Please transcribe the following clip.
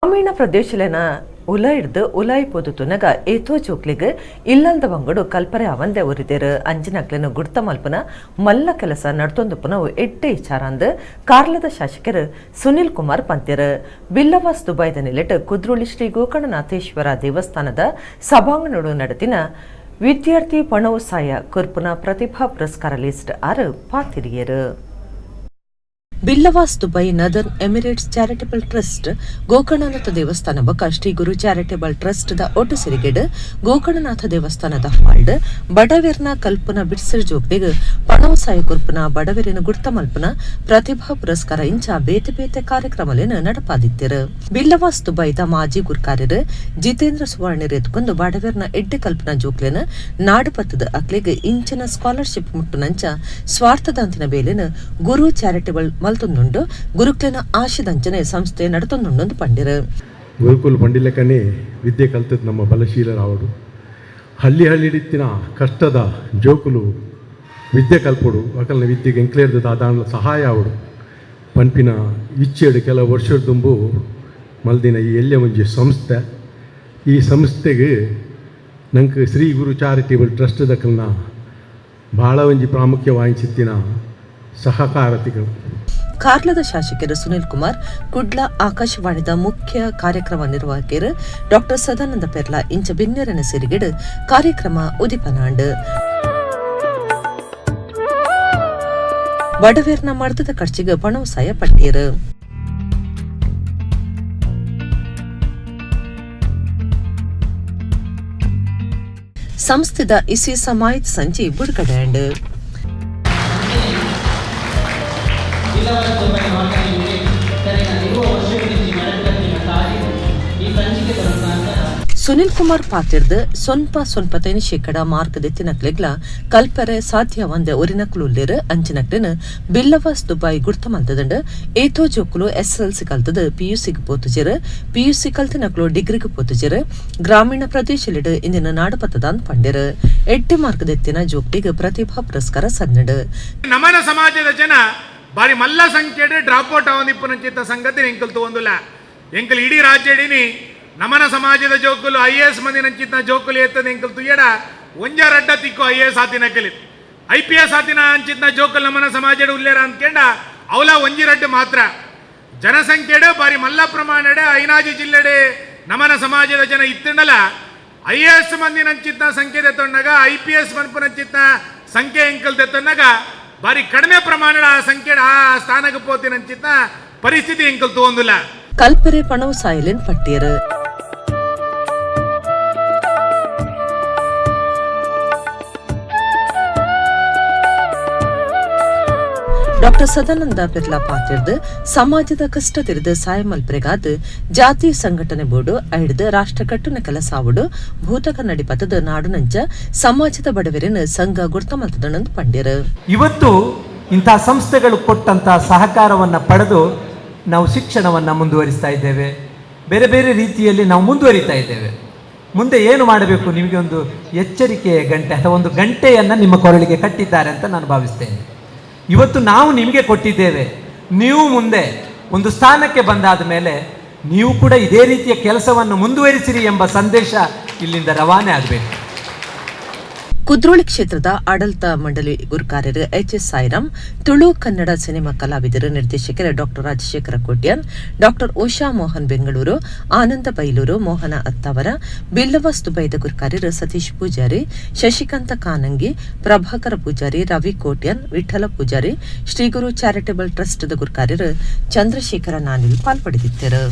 ಗ್ರಾಮೀಣ ಪ್ರದೇಶಲೆನ ಉಲಾಯಿಡ್ದು ಉಲಾಯಿ ಪೊದುತುನಗ ಏತೋ ಜೋಕ್ಲೆಗ್ ಇಲ್ಲಲ್ದ ಬಂಗಡು ಕಲ್ಪರೆ ಅವಂದೆ ಒರಿದೆರು. ಅಂಚಿನಕ್ಲೆನ ಗುರ್ತ ಮಲ್ಪುನ ಮಲ್ಲ ಕೆಲಸ ನಡ್ತೊಂದುಪ್ಪುನವು ಎಡ್ಡೆ ಇಚಾರಾಂದ್ ಕಾರ್ಲದ ಶಾಸಕರು ಸುನಿಲ್ ಕುಮಾರ್ ಪಂತೆರು. ಬಿಲ್ಲವಾಸ್ ದುಬೈದ ನಿಲೆಟ್ ಕುದ್ರೋಳಿ ಶ್ರೀ ಗೋಕರ್ಣನಾಥೇಶ್ವರ ದೇವಸ್ಥಾನದ ಸಭಾಂಗಣಡು ನಡೆತಿನ ವಿದ್ಯಾರ್ಥಿ ಪಣವು ಸಾಯ ಕೊರ್ಪುನ ಪ್ರತಿಭಾ ಪುರಸ್ಕಾರ ಲಿಸ್ಟ್ ಆರು ಪಾತಿರಿಯರು. Billavas Dubai Northern Emirates Charitable Trust Gokarnanatha ದೇವಸ್ಥಾನ ಬೊಕ್ಕ ಶ್ರೀ ಗುರು ಚಾರಿಟೇಬಲ್ ಟ್ರಸ್ಟ್ ದ ಒಟ್ಟು ಸಿರಿಗೆಡ್ ಗೋಕರ್ಣನಾಥ ದೇವಸ್ಥಾನದ ಹಾಲ್ಡ್ ಬಡವೆರ್ನ ಕಲ್ಪನ ಬಿಡ್ಸರ್ ಜೋಕ್ಲೆಗ್ ಪಣವು ಸಾಯ ಕೊರ್ಪುನ ಬಡವೆರಿನ ಗುರ್ತ ಮಲ್ಪುನ ಪ್ರತಿಭಾ ಪುರಸ್ಕಾರ ಇಂಚ ಬೇತೆ ಬೇತೆ ಕಾರ್ಯಕ್ರಮಲೆನ್ ನಡಪಾದಿತ್ತೆರು. ಬಿಲ್ಲವಾಸ್ ದುಬೈದ ಮಾಜಿ ಗುರ್ಕಾರ್ಯರು ಜಿತೇಂದ್ರ ಸುವರ್ಣರ್ ಎತ್ಕೊಂಡು ಬಡವೆರ್ನ ಎಡ್ಡೆ ಕಲ್ಪನಾ ಜೋಕ್ಲೆನ್ ನಾಡುಪತ್ತದ ಅಕ್ಲೆಗ್ ಇಂಚಿನ ಸ್ಕಾಲರ್ಶಿಪ್ ಮುಟ್ಟುನಂಚ ಸ್ವಾರ್ಥದಂತಿನ ಬೇಲೆನ್ ಗುರು ಚಾರಿಟೇಬಲ್ ಮಲ್ತೊಂದುಂಡು. ಗುರುಕ್ಲೆನ ಆಶೆದಂಚನೆ ಸಂಸ್ಥೆ ನಡತೊಂದುಂಡು ಪಂಡಿರು. ಗುರುಕುಲ್ ಪಂಡಿಲೆಕ್ಕನೇ ವಿದ್ಯೆ ಕಲ್ತದ್ ನಮ್ಮ ಬಲಶೀಲರಾವಡು. ಹಳ್ಳಿ ಹಳ್ಳಿಡಿತ್ತಿನ ಕಷ್ಟದ ಜೋಕುಲು ವಿದ್ಯೆ ಕಲ್ಪೊಡು, ಅಕಲ್ನ ವಿದ್ಯೆಗೆ ಎಂಕ್ಲೇರ್ದ ದಾದಾಂಡ್ಲ ಸಹಾಯ ಆವಡು ಪನ್ಪಿನ ಇಚ್ಛೆಡು ಕೆಲವು ವರ್ಷದ ದುಂಬು ಮಲ್ದಿನ ಈ ಎಲ್ಯ ಒಂಜಿ ಸಂಸ್ಥೆ. ಈ ಸಂಸ್ಥೆಗೆ ನಂಗೆ ಶ್ರೀ ಗುರು ಚಾರಿಟೇಬಲ್ ಟ್ರಸ್ಟ್ ದಕಲ್ನ ಭಾಳ ಒಂಜಿ ಪ್ರಾಮುಖ್ಯ ವಾಹಿಸಿತ್ತಿನ ಸಹಕಾರತಿಗಳು. ಕಾರ್ಲದ ಶಾಸಕರು ಸುನಿಲ್ ಕುಮಾರ್, ಕುಡ್ಲ ಆಕಾಶವಾಣಿದ ಮುಖ್ಯ ಕಾರ್ಯಕ್ರಮ ನಿರ್ವಾಹಕರು ಡಾಕ್ಟರ್ ಸದಾನಂದ ಪೆರ್ಲಾ ಇಂಚ ಬಿನ್ನೆರನ ಸೇರಿಗೆಡು ಕಾರ್ಯಕ್ರಮ ಉದಿಪನಾಂಡ್. ಬಡವೇರ್ನ ಮರ್ದದ ಖರ್ಚಿಗೆ ಪಣವಸಾಯ ಪಟ್ಟಿಯರು. ಸಂಸ್ಥೆದ ಇಸಿ ಸಮಾಯತ್ ಸಂಚಿ ಬಿಡುಗಡೆ. ಸುನಿಲ್ ಕುಮಾರ್ ಪಾತಿರ್ದ್ ಸ್ವಲ್ಪ ಸ್ವಲ್ಪ ಶೇಕಡ ಮಾರ್ಕ್ ದೆತ್ತಿನಕ್ಲೆಗ್ಲ ಕಲ್ಪರೆ ಸಾಧ್ಯ ಒಂದೆ ಒರಿನಕ್ಲು ಅಂಚಿನಕ್ಲೆನ್ ಬಿಲ್ಲವಾಸ್ ದುಬೈ ಗುರ್ತ ಮಲ್ತದಂಡ್. ಏತೋ ಜೋಕುಲು ಎಸ್ಎಲ್ಸಿ ಕಲ್ತದ್ ಪಿಯುಸಿಗ್ ಪೋತುಜೆರ್, ಪಿಯುಸಿ ಕಲ್ತಿನಕ್ಲು ಡಿಗ್ರಿಗ್ ಪೋತುಜೆರ್. ಗ್ರಾಮೀಣ ಪ್ರದೇಶಲಿಡ್ ಇಂದಿನ ನಾಡುಪತ್ತದಾನ್ ಪಂಡೆರ್. ಎಡ್ಡೆ ಮಾರ್ಕ್ ದೆತ್ತಿನ ಜೋಕ್ಲಿಗ್ ಪ್ರತಿಭಾ ಪುರಸ್ಕಾರ ಸನ್ನಡ್. ನಮನ ಸಮಾಜದ ಜನ ಬಾರಿ ಮಲ್ಲ ಸಂಖ್ಯೆಡ್ ಡ್ರಾಪ್ ಔಟ್ ಆವೊಂದಿಪ್ಪುನಂಚಿತ್ತ ಸಂಗತಿ ಎಂಕಲ್ ತೂವೊಂದುಲ್ಲ. ಎಂಕಲ್ ಇಡೀ ರಾಜ್ಯಡಿನಿ ನಮನ ಸಮಾಜದ ಜೋಕುಲು ಐಎಎಸ್ ಮಂದಿನಂಚಿತ್ತ ಜೋಕುಲು ಎತ್ತದ ಎಂಕಲ್ ತುಯ್ಯಡ ಒಂಜ ರಡ್ಡ ತಿಕ್ಕು ಐಎಎಸ್ ಆತಿನಕಲಿ ಐಪಿಎಸ್ ಆತಿನ ಅಂಚಿತ್ನ ಜೋಕುಲು ನಮನ ಸಮಾಜಡ್ ಉಲ್ಲೇರ ಅಂದ್ಕೇಂಡ ಅವಲ ಒಂಜಿ ರಡ್ಡು ಮಾತ್ರ. ಜನಸಂಖ್ಯೆಡ್ ಬಾರಿ ಮಲ್ಲ ಪ್ರಮಾಣಡ್ ಐನಾಜಿ ಜಿಲ್ಲೆಡೆ ನಮನ ಸಮಾಜದ ಜನ ಇತ್ತಂಡಲ ಐಎಎಸ್ ಮಂದಿನಂಚಿತ್ನ ಸಂಖ್ಯೆ ದೆತ್ತೊಂಡಾಗ ಐಪಿಎಸ್ ಮನ್ಪುನಂಚಿತ್ನ ಸಂಖ್ಯೆ ಎಂಕಲ್ ದೆತ್ತೊಂಡಾಗ ಬಾರಿ ಕಡಿಮೆ ಪ್ರಮಾಣದ ಆ ಸಂಖ್ಯೆ ಆ ಸ್ಥಾನಕ್ಕೆ ಪೋತಿನಂಚಿತ್ನ ಪರಿಸ್ಥಿತಿ ಎಂಕಲ್ ತೂವೊಂದುಲ್ಲ. ಕಲ್ಪರೆ ಪಣವು ಸಾಯಲಿನ್ ಪಟ್ಟಿಯರು. ಡಾಕ್ಟರ್ ಸದಾನಂದ ಬಿರ್ಲಾ ಪಾತಿರ್ದು ಸಮಾಜದ ಕಷ್ಟ ತಿರಿದು ಸಾಯ ಮಲ್ಪರೆಗಾದ್ ಜಾತಿ ಸಂಘಟನೆ ಬೋರ್ಡು ಐಡ್ದು ರಾಷ್ಟ್ರ ಕಟ್ಟುನ ಕೆಲಸಾವುಡು ಭೂತ ಕನ್ನಡಿ ಪತದ ನಾಡುನಂಚ ಸಮಾಜದ ಬಡವರಿನ ಸಂಘ ಗುರ್ತ ಮಲ್ತದಣಂದು ಪಂಡ್ಯರು. ಇವತ್ತು ಇಂತಹ ಸಂಸ್ಥೆಗಳು ಕೊಟ್ಟಂತಹ ಸಹಕಾರವನ್ನು ಪಡೆದು ನಾವು ಶಿಕ್ಷಣವನ್ನು ಮುಂದುವರಿಸ್ತಾ ಇದ್ದೇವೆ. ಬೇರೆ ಬೇರೆ ರೀತಿಯಲ್ಲಿ ನಾವು ಮುಂದುವರಿತಾ ಇದ್ದೇವೆ. ಮುಂದೆ ಏನು ಮಾಡಬೇಕು, ನಿಮಗೆ ಒಂದು ಎಚ್ಚರಿಕೆಯ ಗಂಟೆ ಅಥವಾ ಒಂದು ಗಂಟೆಯನ್ನು ನಿಮ್ಮ ಕೊರಳಿಗೆ ಕಟ್ಟಿದ್ದಾರೆ ಅಂತ ನಾನು ಭಾವಿಸ್ತೇನೆ. ಇವತ್ತು ನಾವು ನಿಮಗೆ ಕೊಟ್ಟಿದ್ದೇವೆ, ನೀವು ಮುಂದೆ ಒಂದು ಸ್ಥಾನಕ್ಕೆ ಬಂದಾದ ಮೇಲೆ ನೀವು ಕೂಡ ಇದೇ ರೀತಿಯ ಕೆಲಸವನ್ನು ಮುಂದುವರಿಸಿರಿ ಎಂಬ ಸಂದೇಶ ಇಲ್ಲಿಂದ ರವಾನೆ ಆಗಬೇಕು. ಕುದ್ರೋಳಿ ಕ್ಷೇತ್ರದ ಆಡಳಿತ ಮಂಡಳಿ ಗುರುಕಾರ್ಯರು H S Sairam, Tulu Kannada cinema ಕಲಾವಿದರು ನಿರ್ದೇಶಕರು ಡಾಕ್ಟರ್ ರಾಜಶೇಖರ ಕೋಟ್ಯಾನ್, ಡಾಕ್ಟರ್ ಉಷಾ ಮೋಹನ್ ಬೆಂಗಳೂರು, ಆನಂದ ಬೈಲೂರು, ಮೋಹನ ಅತ್ತಾವರ, ಬಿಲ್ಲವಾಸ್ ದುಬೈದ ಗುರುಕಾರ್ಯರು ಸತೀಶ್ ಪೂಜಾರಿ, ಶಶಿಕಾಂತ ಕಾನಂಗಿ, ಪ್ರಭಾಕರ ಪೂಜಾರಿ, ರವಿ ಕೋಟ್ಯಾನ್, ವಿಠಲ ಪೂಜಾರಿ, ಶ್ರೀ ಗುರು ಚಾರಿಟೇಬಲ್ ಟ್ರಸ್ಟ್ ಗುರುಕಾರ್ಯರು ಚಂದ್ರಶೇಖರ ನಾನಿಲ್ ಪಾಲ್ಪಡೆದಿದ್ದರು.